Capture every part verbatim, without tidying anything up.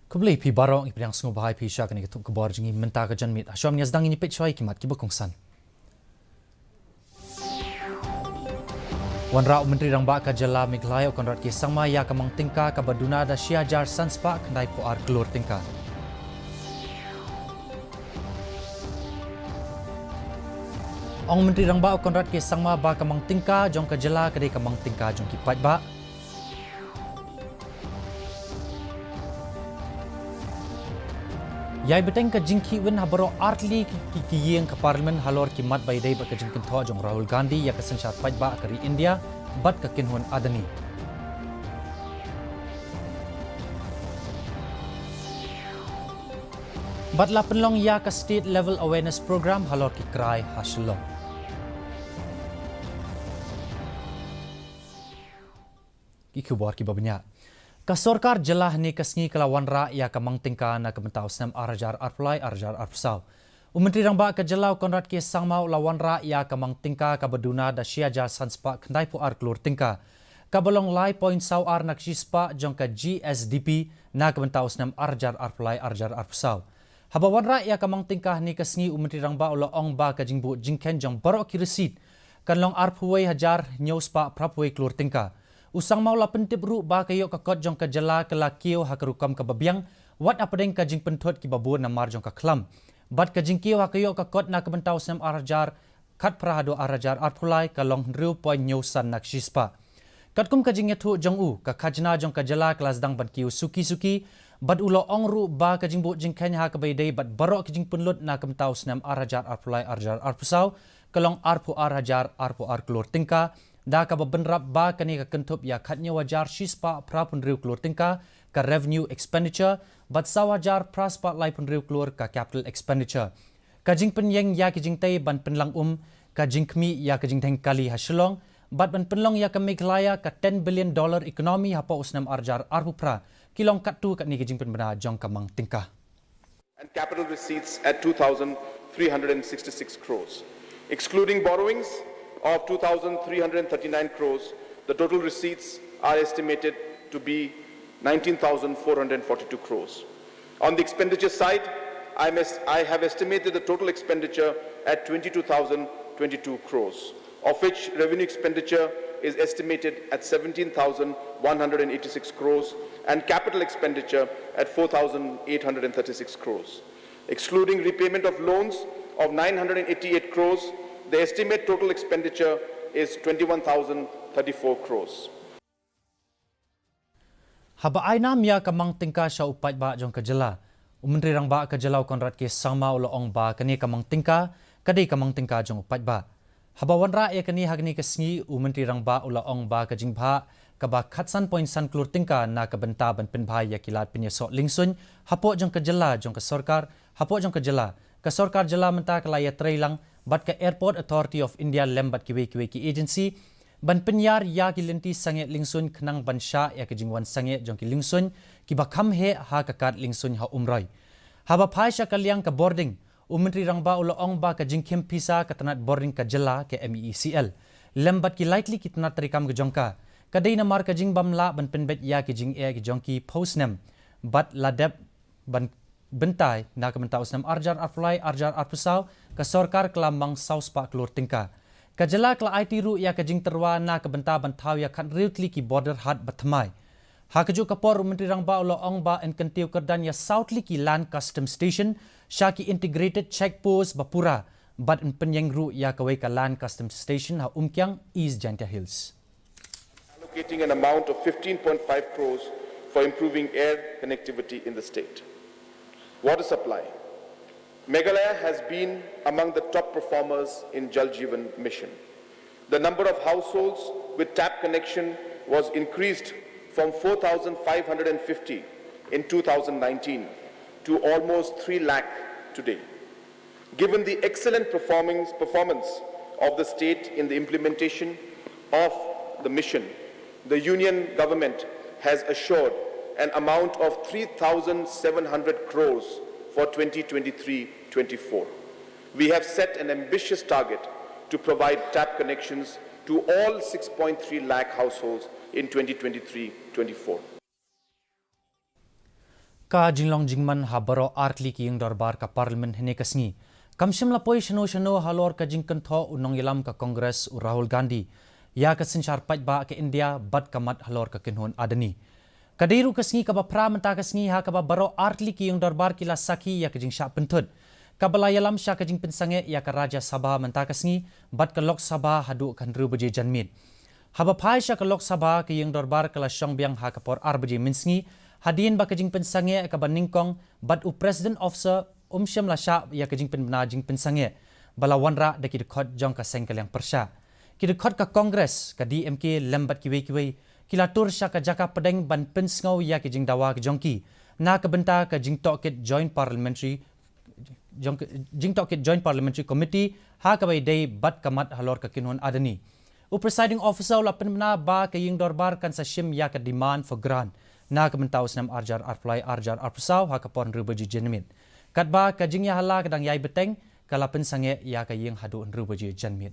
Khublei phi baroh, ngi pdiang sngewbha ïa phi sha kane ka thup khubor jong ngi mynta ka janmiet. Hashwa ngin ïa sdang ngin ïa peit shuwa ïa ki mat kiba kongsan. Wanrah u Myntri Rangbah ka jylla Meghalaya u Conrad K Sangma ïa ka mang tyngka kaba duna da shi hajar san spah khyndai phew ar klur tyngka. Ong u Myntri Rangbah u Conrad K Sangma ba ka mang tyngka jong ka jylla ka dei ka mang tyngka jong ki paidbah. Ïai bteng ka jingkhih win ha baroh artylli ki, ki, ki ïing ka Parliament halor ki mat ba ïadei bad ka jingkynthoh jong u Rahul Gandhi ïa ka synshar paidbah ka ri India bad ka kynhun Adani. Bad la pynlong ïa ka State Level Awareness Program halor ki krai ha Shillong. Ki khubor kiba bniah. Ka sorkar jylla hynne ka sngi ka la wanrah ïa ka mang tyngka na ka bynta u snem ar hajar arphew lai ar hajar arphew saw. U Myntri Rangbah ka jylla u Conrad K Sangma u la wanrah ïa ka mang tyngka kaba duna da shi hajar san spah khyndai phew ar klur tyngka, kaba long lai point saw ar na ka shi spah jong ka G S D P na ka bynta u snem ar hajar arphew lai ar hajar arphew saw. Haba wanrah ïa ka mang tyngka hynne ka sngi u Myntri Rangbah u la ong ba ka jingbuh jingkheiñ jong baroh ki receipt kan long arphew wei hajar hynñiew spah phra phew wei klur tyngka. U Sangma u la pyntip ruh ba ka ïoh ka kot jong ka jylla ka la kiew ha ka rukom kaba biang, wat hapdeng ka jingpynthut kiba bun namar jong ka khlam. Bad ka jingkiew ha ka ïoh ka kot na ka bynta u snem ar hajar khatphra haduh ar hajar arphew lai ka long hynriew point hynñiew san na ka shi spah. Katkum ka jingïathuh jong u, ka khajna jong ka jylla ka la sdang ban kiew suki suki, bad u la ong ruh ba ka jingbuh jingkheiñ ha kaba ïadei bad baroh ki jingpynlut na ka bynta u snem ar hajar arphew lai ar hajar arphew saw ka long arphew ar hajar arphew ar klur tyngka, da kaba bynrap ba kane ka kynthup ïa khathynñiew hajar shi spah phra phew hynriew klur tyngka ka revenue expenditure, bad saw hajar phra spah lai phew hynriew klur ka capital expenditure. Ka jingpynïeng ïa ki jingtei ban pynlang um, ka jingkhmih ïa ka jingdheng kali ha Shillong, bad ban pynlong ïa ka Meghalaya ka ten billion dollar economy hapoh u snem ar hajar arphew phra, ki long katto katne ki jingpynbna jong ka mang tyngka. And capital receipts at two thousand three hundred sixty-six crores. Excluding borrowings of two thousand three hundred thirty-nine crores, the total receipts are estimated to be nineteen thousand four hundred forty-two crores. On the expenditure side, I must, I have estimated the total expenditure at twenty-two thousand twenty-two crores, of which revenue expenditure is estimated at seventeen thousand one hundred eighty-six crores and capital expenditure at four thousand eight hundred thirty-six crores. Excluding repayment of loans of nine hundred eighty-eight crores, the estimate total expenditure is twenty-one thousand thirty-four crores. Haba ai nam ïa ka mang tyngka sha u paidbah jong ka jylla, u Myntri Rangbah ka jylla u Conrad K Sangma u la ong ba kane ka mang tyngka ka dei ka mang tyngka jong u paidbah. Haba wanrah ïa kane ha kane ka sngi, u Myntri Rangbah u la ong ba ka jingbhah kaba khatsan point san klur tyngka na ka bynta ban pynbha ïa ki lad pynïasoh lyngsuiñ hapoh jong ka jylla jong ka sorkar, hapoh jong ka jylla, ka sorkar jylla mynta ka la ïatreilang bad ka Airport Authority of India lem bad kiwei kiwei ki agency ban pynïar ïa ki lynti sangeh lyngsuiñ khnang ban shah ïa ki jingwan sangeh jong ki lyngsuiñ kiba kham heh ha ka kad lyngsuiñ ha Umroi. Haba phai sha ka liang ka bording, u Myntri Rangbah u la ong ba ka jingkhim pisa ka tnat bording ka jylla ka M E E C L lem bad ki lai tylli ki tnat treikam ka jong ka, ka dei namar ka jingbym lah ban pynbeit ïa ki jingeh ki jong ki phew snem bad la dep ban bynta na ka bynta u snem ar hajar arphew lai ar hajar arphew saw, ka sorkar ka la mang saw spah klur tyngka. Ka jylla ka la aiti ruh ïa ka jingtyrwa na ka bynta ban thaw ïa khathynriew tylli ki border haat ba thymmai. Ha kajuh ka por u Myntri Rangbah u la ong ba yn kyntiew kyrdan ïa saw tylli ki Land Customs Station sha ki Integrated Check Post ba pura, bad yn pynïeng ruh ïa kawei ka Land Customs Station ha Umkiang, East Jaintia Hills. Allocating an amount of fifteen point five crores for improving air connectivity in the state. Water supply. Meghalaya has been among the top performers in Jal Jeevan Mission. The number of households with tap connection was increased from four thousand five hundred fifty in two thousand nineteen to almost three lakh today. Given the excellent performance, performance of the state in the implementation of the mission, the Union Government has assured an amount of three thousand seven hundred crores for twenty twenty-three twenty-four. We have set an ambitious target to provide tap connections to all six point three lakh households in twenty twenty-three twenty-four. Ka jinglong jingman ha baroh artylli ki ïing dorbar ka Parliament hynne ka sngi kam shym la poi shano shano halor ka jingkynthoh u nongïalam ka Congress u Rahul Gandhi ïa ka synshar paidbah ka India bad ka mat halor ka kynhun Adani. Ka dei ruh ka sngi kaba phra mynta ka sngi ha kaba baroh artylli ki ïing dorbar ki la sakhi ïa ka jingshah pynthut kaba la ïalam sha ka jingpynsangeh ïa ka Rajya Sabha mynta ka sngi bad ka Lok Sabha haduh ka hynriew baje janmiet. Haba phai sha ka Lok Sabha, ka ïing dorbar ka la shong biang ha ka por ar baje mynsngi, hadien ba ka jingpynsangeh kaba nyngkong bad u President Officer um shym la shah ïa ka jingpynbna jingpynsangeh ba la wanrah da ki dkhot jong ka seng ka liang pyrshah. Ki dkhot ka Congress, ka D M K lem bad kiwei kiwei ki la tur sha ka jaka pdeng ban pynsngew ïa ki jingdawa ka jong ki na ka bynta ka jingtohkit Joint Parliamentary jong, jingtohkit Joint Parliamentary Committee ha kaba ïadei bad ka mat halor ka kynhun Adani. U Presiding Officer u la pynbna ba ka ïing dorbar kan sa shim ïa ka demand for grant na ka bynta u snem ar hajar arphew lai ar hajar arphew saw ha ka por hynriew baje janmiet. Katba ka jingïahala ka dang ïai bteng, ka la pynsangeh ïa ka ïing haduh hynriew baje janmiet.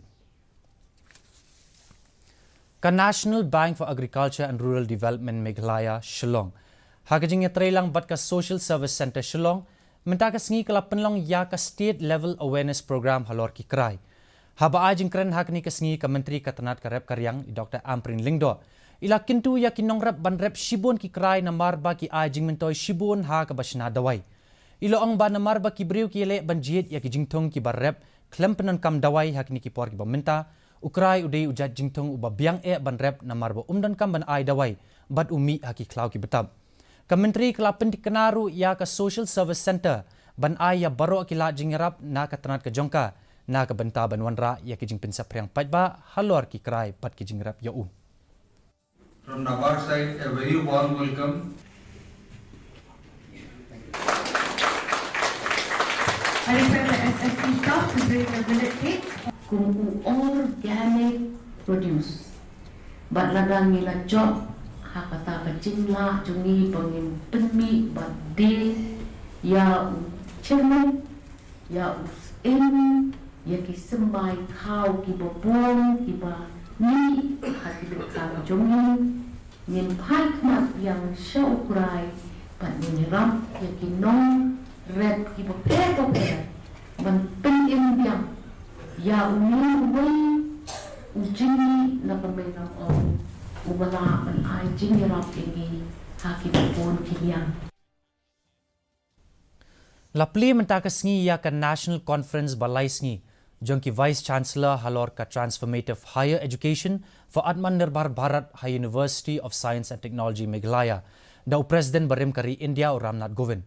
Ka National Bank for Agriculture and Rural Development Meghalaya, Shillong, ha ka jingïatreilang bad ka Social Service Centre Shillong, mynta ka sngi ka la pynlong ïa ka State Level Awareness Program halor ki krai. Haba ai jingkren ha kane ka sngi, ka Myntri ka tnad ka rep ka riang, i Doctor Ampareen Lyngdoh, i la kyntu ïa ki nongrep ban rep shibun ki krai namar ba ki ai jingmyntoi shibun ha kaba shna dawai. I la ong ba namar ba ki briew ki ïaleh ban jied ïa ki jingthung kiba rep khlem pyndonkam dawai ha kine ki por kiba mynta, u krai u dei u jait jingthung uba biang eh ban rep namar ba um donkam ban ai dawai bad u mih ha ki khlaw ki btap. Ka Myntri ka la pynthikna ruh ïa ka Social Service Centre ban ai ïa baroh ki lad jingïarap na ka tnad ka jong ka na ka bynta ban wanrah ïa ki jingpynsaphriang paidbah halor ki krai bad ki jingrep ïa u. From NABARD side, a very warm welcome. I request the S S P staff to bring the millet cake. Kum u organic produce. Bad lada ngi la jop ha kata ka jinglah jong ngi ba ngin pynmih bad die ïa u chairman, ïa u syiem, ïa ki symbai khaw kiba bun kiba mih ha ki dkhar jong ngi. Ngin phai khmat biang sha u krai bad ngin ïarap ïa ki nongrep kiba pher bapher ban pynim biang ïa une uwei u jingmih na ka mei na ong uba lah ban ai jingïarap ïa ngi ha kiba bun ki liang. La plie mynta ka sngi ïa ka National Conference ba lai sngi jong ki Vice Chancellor halor ka Transformative Higher Education for Atmanirbhar Bharat ha University of Science and Technology Meghalaya, da u President barim ka ri India u Ram Nath Kovind.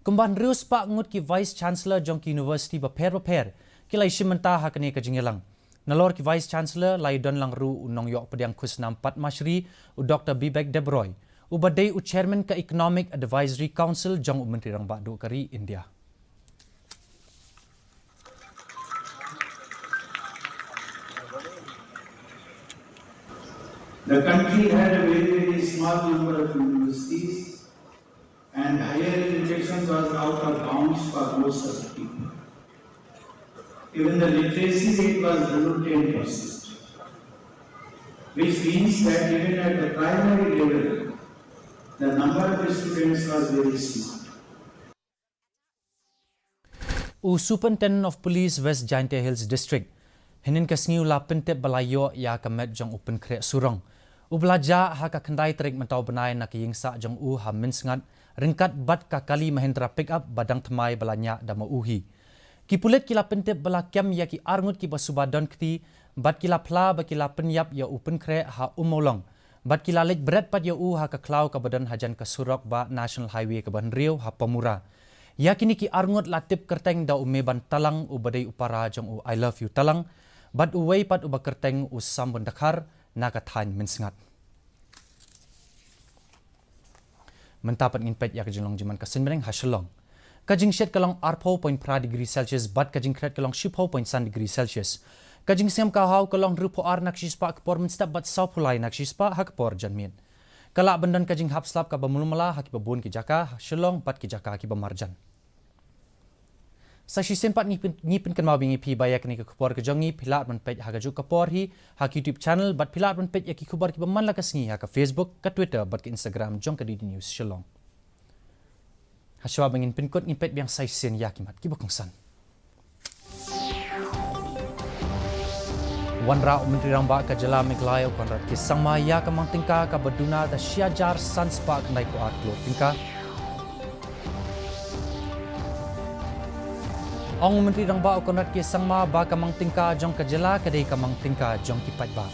Kumba hynriew spah ngut ki Vice Chancellor jong ki university bapher bapher ki la ïashim bynta ha kane ka jingïalang. Nalor ki Vice Chancellor la ïadon lang ruh u nongïoh pdiang khusnam Padma Shri, u Doctor Bibek Debroy, uba dei u Chairman ka Economic Advisory Council jong u Myntri Rangbah Duh ka ri India. The country had a very, very small number of universities, and higher education was out of bounds for most of the people. Even the literacy rate was below ten percent, which means that even at the primary level, the number of students was very small. U Superintendent of Police West Jaintia Hills District, hynnin ka sngi u la pyntip ba la ïoh ïa ka met jong u pynkhreh surong uba la jah ha ka khyndai tarik mynta u bnai na ka ïingsah jong u ha Mynsngat, ryngkat bad ka kali Mahindra pickup ba dang thymmai ba la ñiah da ma u hi. Ki pulit ki la pyntip ba la kem ïa ki arngut kiba suba don kti bad ki la phla ba ki la pynïap ïa u pynkhreh ha Ummawlong bad ki la leit bret pat ïa u ha ka khlaw kaba don hajan ka surok ba National Highway kaba hynriew ha Pamura. Ïa kine ki arngut la tip kyrteng da u Meban Talang uba dei u para jong u I Love You Talang bad uwei pat uba kyrteng u Sambun Dkhar na ka thaiñ Mynsngat. Mynta pat ngin peit ïa ka jinglong jingman ka suiñbneng ha Shillong. Ka jingshit ka long arphew point phra degree Celsius bad ka jingkhret ka long shiphew point san degree Celsius. Ka jingsngem ka haw ka long hynriewphew ar na ka shispah ka por mynstep bad sawphew lai na ka shispah ha ka por janmiet. Ka lah ban don ka jinghap slap kaba mluh mlah ha kiba bun ki jaka ha Shillong bad ki jaka kiba marjan. Sa shisien pat ngi pyn-, ngi pynkynmaw biang ïa phi ba ïa kane ka khubor ka jong ngi phi lah ban peit ha kajuh ka por hi ha ka YouTube channel bad phi lah ban peit ïa ki khubor kiba man la ka sngi ha ka Facebook, ka Twitter bad ka Instagram jong ka D D News Shillong. Hashwa ba ngin pynkut, ngin peit biang sa shisien ïa ki mat kiba kongsan. Wanrah u Myntri Rangbah ka jylla Meghalaya u Conrad K Sangma ïa ka mang tyngka kaba duna da shi hajar san spah khyndai phew ar klur tyngka. Ong u Myntri Rangbah u Conrad K Sangma ba ka mang tyngka jong ka jylla ka dei ka mang tyngka jong ki paidbah.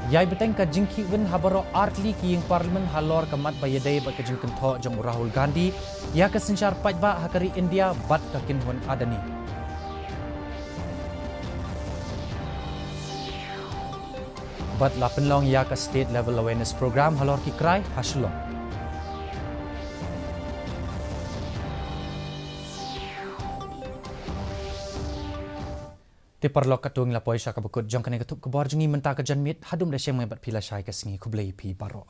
Ïai bteng ka jingkhih win ha baroh artylli ki ïing Parliament halor ka mat ba ïadei bad ka jingkynthoh jong u Rahul Gandhi ïa ka synshar paidbah ha ka ri India bad ka kynhun Adani. Bad la pynlong ïa ka State Level Awareness Program halor ki krai ha Shillong. Te paralok, katto ngi la poi sha kaba kut jong kane ka thup khubor jong ngi mynta ka janmiet. Haduh mynta shen, bad phi lashai ka sngi, khublei phi baroh.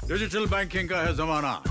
Digital banking का है जमाना।